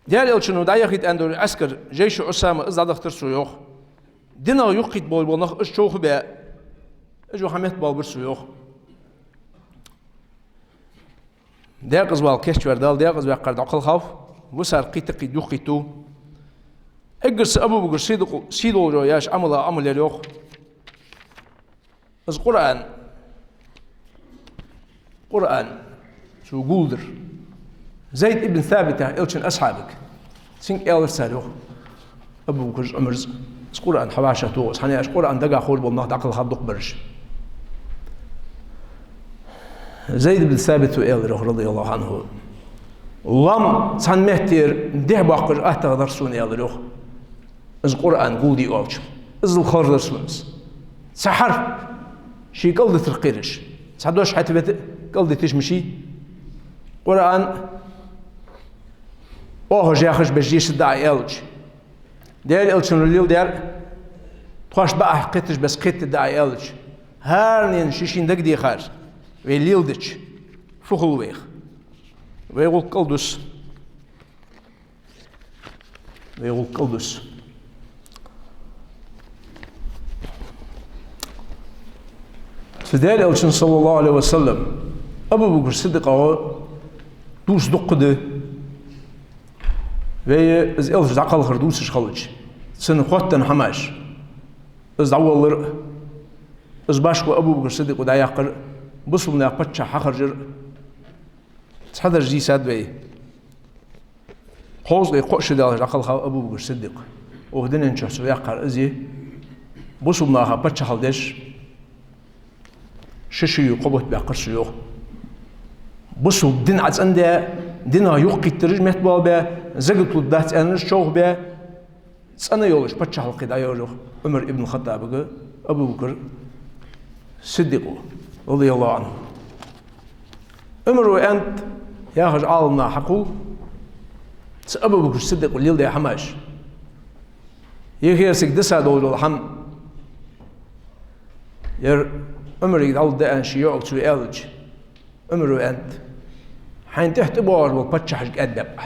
Даьла Элчано дӀаяхийта аьнна дола Ӏаскар, «جيش أسامة», из дӀадахийтар цо, йоах. Динах юхакхийтта болаш бола нах уж човхабаь, уж хьаметта боалабир цо, йоах. Даькъаза вала кийчвар Дала, даькъаза ваьккхар дӀакхалхав, вусар кхийтта, кхийтта юхакхийттав. Эггара цу Абу Бакр Сиддикъа сий долаш йола яьш Ӏамалех Ӏамал яр, йоах. Из Къуръан, Къуръан цо гулдар Зайд ибн Сабитага, Элчан асхьабага. Цунга аьлар цар, йоах, Абу Бакра, Ӏумара: «Из Къуръан хьавӀашагӀтохаш, хӀана аьлча Къуръан дагахь ховш бола нах дӀакхалхаб дукха бараш». Зайд ибн Сабита аьлар, йоах, رضي الله عنه: «Лоам цхьан меттера дехьа боаккхаш аттагӀа дар сона», — аьлар, йоах. «Из Къуръан гулде оалача, иззал хилар дар сона из. Цхьа хьарф ший кӀалдитар кхераш, цхьа дош хьатӀавета кӀалдиташ ма йий. Къуръан оаха жехаш беш дешаргда Ӏа аьлча, Даьла Элчано леладаьр тхоашта бакъахьа кхеташ беса кхетаргда Ӏа аьлча, хӀаранена ший-шийна дагадехар вай леладича, фу хул вайх? Вай гӀулакх кӀалдус». Вай гӀулакх кӀалдус. Цу Даьла Элчан, صلى الله عليه وسلم, Абу Бакр Сиддикъах дувца дукха да. Вай из Элча дӀакхалхар дувцаш хилча, цун хоттаденна хӀамаш, из дӀаволлар, из башхо Абу Бакр Сиддикъа дӀаяккхар, бусалба наьха паччахь хьахаржар, цхьадараш дийцад вай. Кхузткъеи кхоъ шу даьлча дӀакхалхав Абу Бакр Сиддикъ. Укх дунен чу цо ваьккхар из я. Бусалба наха паччахьал деш, ши шу кхо бутт баьккхар цо, йоах. Бусалба дин ӀацӀендаь, динах юхакхийттараш метта боалабаь, закат лургдац аьннараш човхабаь, цӀена йолаш паччахьал кхы дӀайора, йоах, Ӏумар ибн Хаттабага Абу Бакр Сиддикъо, رضي الله عنه. Ӏумара аьннад, яхаш, Ӏаламнаха хьакхувл цу Абу Бакр Сиддикъо леладаь хӀамаш. Ер хӀара саг диса долаш дола хӀама, ер Ӏумарага дӀалургда аьнна ший йоӀага цо аьлча, Ӏумара аьннад: «Хьайна тӀехьа тӀабоагӀаш бола паччахьашка кӀаьдбаьб Ӏа».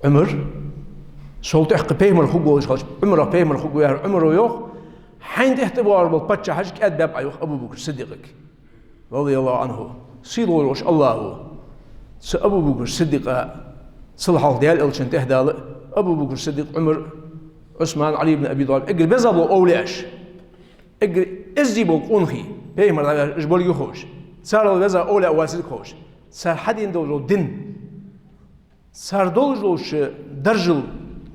Ӏумар, сол тӀехьа кхы пайхамар хургволаш хилча, Ӏумарах пайхамар хургва яхар Ӏумара йоах, хьайна тӀехьа тӀабоагӀаш бола паччахьашка кӀаьдбаьб Ӏа, йоах, Абу Бакр Сиддикъага, رضي الله عنه. Сий долаш волча АллахӀа цу Абу Бакр Сиддикъа, цул хьалха Даьла Элчанна тӀехьа дала, Абу Бакр Сиддикъ, Ӏумар, Ӏусман, Ӏали ибн Аби ТӀалиб, эггара беза бола овлияаш, эггара эздий бола къонахий, пайхамар дӀаваьлча уж болга ховш, царел веза овлияъ вацилга ховш, цар хьадена долаш дола дин, цар долаш долча даржал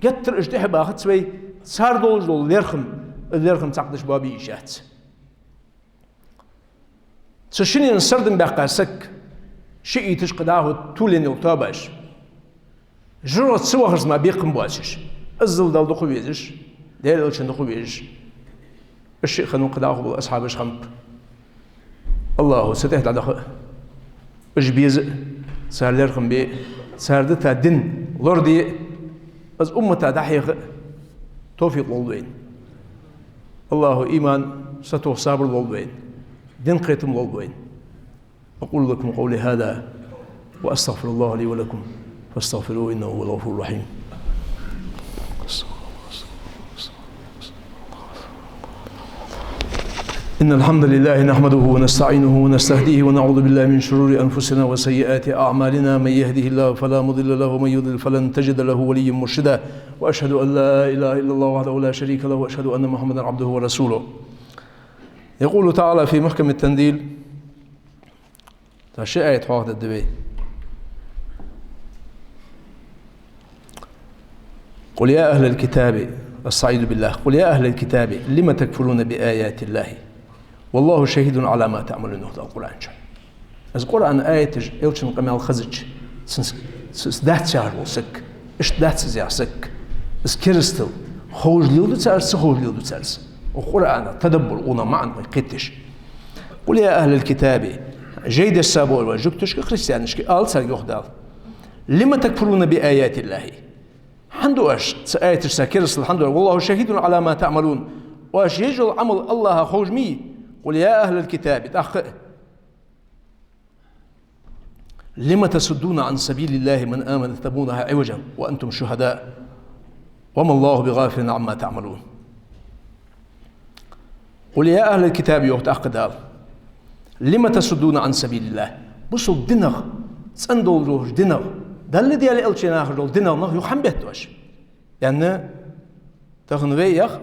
геттара уж тӀехьа бахац вай, цар долаш дола лерхӀам, лерхӀам цхьаккха деш боабе йиш яц. Цу шиннена сардам баьккха саг шиӀиташ, кхы дӀахо тулен йола тоабаш, жургӀаца ца вахарца мара бекхам боацаш, иззал Далла дукха везаш, Даьла Элчанна дукха везаш, уж шиъ хиннав, кхы дӀахо бола асхьабаш хиннаб. АллахӀа цу тӀехьа дӀадаха а, уж беза а, цар лерхӀам бе а, цар дита дин лораде а, из уммата дӀахьеха а товфикъ лолда вайна. АллахӀа иман, сатоха сабар лолда вайна, дин кхетам лолда вайна. أقول لكم قولي هذا وأستغفر الله لي ولكم فاستغفروه إنه هو الغفور الرحيم. إن الحمد لله نحمده ونستعينه ونستهديه ونعوذ بالله من شرور أنفسنا وسيئات أعمالنا. من يهده الله فلا مضل له ومن يضلل فلن تجد له وليا مرشدا. وأشهد أن لا إله إلا الله وحده لا شريك له وأشهد أن محمدا عبده ورسوله. يقول تعالى في محكم التنزيل. Та ши аят хьоахаде деза вай. قل يا أهل الكتاب، أستعيذ بالله. قل يا أهل الكتاب لم تكفرون بآيات الله والله شهيد على ما تعملون. Укх Къуръан чу. Из Къуръан аяташ элчан къамаьл хезача, цунца, цунца дац яхаш вола саг, иштта дац из яха саг, из керастал ховш леладу цар, ца ховш леладу цар. Укх Къуръана тадаббур, укханна маӀан вай кхеташ. قل يا أهل الكتاب, жай десса бола жугташка, христианашка, ала царга, йоах Дала: لم تكفرون بآيات الله. ХӀана ду оаш цу аяташца керастал, хӀана ду оаш? والله شهيد على ما تعملون. Оаш еш йола Ӏамал АллахӀа ховш ма йий. قل يا أهل الكتاب, тӀаккха а. لم تصدون عن سبيل الله من آمن تبغونها عوجا وأنتم شهداء وما الله بغافل عما تعملون. قل يا أهل الكتاب, йоах тӀаккха Дала. لم تصدون عن سبيل الله. Бусалба динах, цӀена долаш долча динах, Далла, Даьла элчанах долча динах нах юха хӀана бетт оаш? Яьнна, тахан вай яха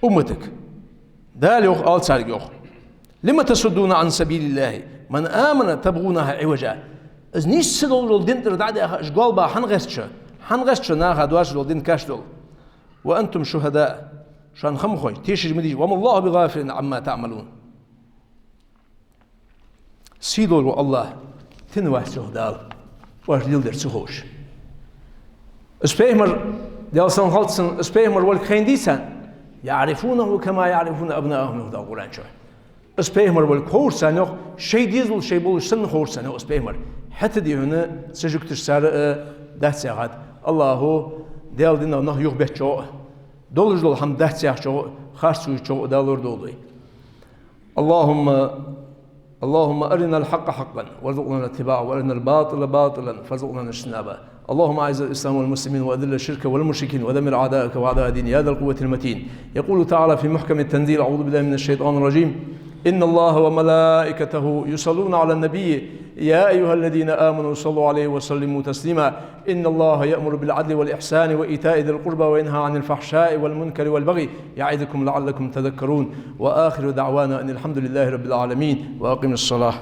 умматага. Дала йоах, ала царга, йоах: لم تصدون عن سبيل الله من آمن تبغونها عوجا. Из нийса долаш дола дин тӀара дӀа а даьха, уж гӀолла баха хӀана гӀерт шо? ХӀана гӀерт шо наха доацаш дола дин кашдола? وأنتم شهداء. Шоана хамхой, тешаш ма дий уж. وما الله بغافل عما تعملون. Сийдолаш вола АллахӀ тина вац, йоах Дала, оаш леладер ца ховш. Из пайхамар, Даьла салам хилда цунна, из пайхамар волга хайна дий царна? يعرفونه كما يعرفون أبناءهم, йоах Дала Къуръан чу. Из пайхамар волга ховш царна, йоах, шоай дезал шоай болаш санна ховш царна, йоах, из пайхамар. ХӀаьта дий хьона цу жугташца цар а дац яхад. АллахӀо Даьла динах нах юхабеттачох а, долаш дола хӀама дац яхачох а, харц вуйчох а Дала лорадолда вай. اللهم، اللهم أرنا الحق حقا وارزقنا اتباعه، وأرنا الباطل باطلا فارزقنا اجتنابه. اللهم أعز الإسلام والمسلمين وأذل الشرك والمشركين ودمر أعداءك وأعداء الدين يا ذا القوة المتين. يقول تعالى في محكم التنزيل: أعوذ بالله من الشيطان الرجيم. إن الله وملائكته يصلون على النبي، يا أيها الذين آمنوا صلوا عليه وسلموا تسليما. إن الله يأمر بالعدل والإحسان وإيتاء ذي القربى وينهى عن الفحشاء والمنكر والبغي يعظكم لعلكم تذكرون. وآخر دعوانا أن الحمد لله رب العالمين. وأقم الصلاة.